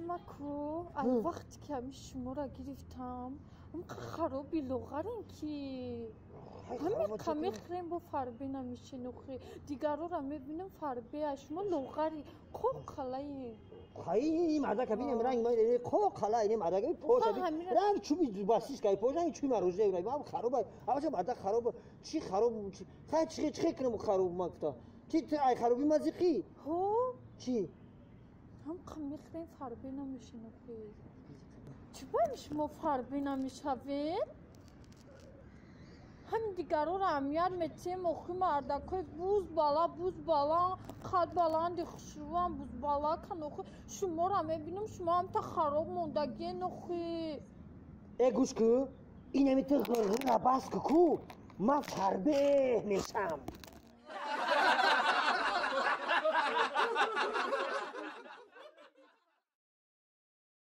Маку ай вақте ки ҳами шуморо гирифтам, ҳамқа хароби лоғарен ки ҳамиқа мехӯрем, бо фарбе намешен. Охи, дигарора мебинам, фарбе, а шумо лоғари қоқалаи. Хай, мардака бинем, ранг ма қоқала, ин мардака поша ранг чуби басис кай, поша ранг чуби марӯза ам хароба. Абаша мардак хароб чи хароб? Хай, чи чи кунам хароб? Ма гуфта, чи ай хароби ма зиқӣ? Ҳо. Чи? Ҳамқа мехӯрем, фарбе намешен. Охи, чӣ баем, шумо фарбе намешавед? Ҳамин дигароро аҳамият метиҳем. Охи, мардакҳои буз бала, буз бала, қад баланди хушрӯам, бузбалакан. Охи, шуморо мебинам, шумо ҳамта хароб мондагиен, охи. Э, гӯш ку, инами ту ғирғира бас ку, ман фарбе мешам.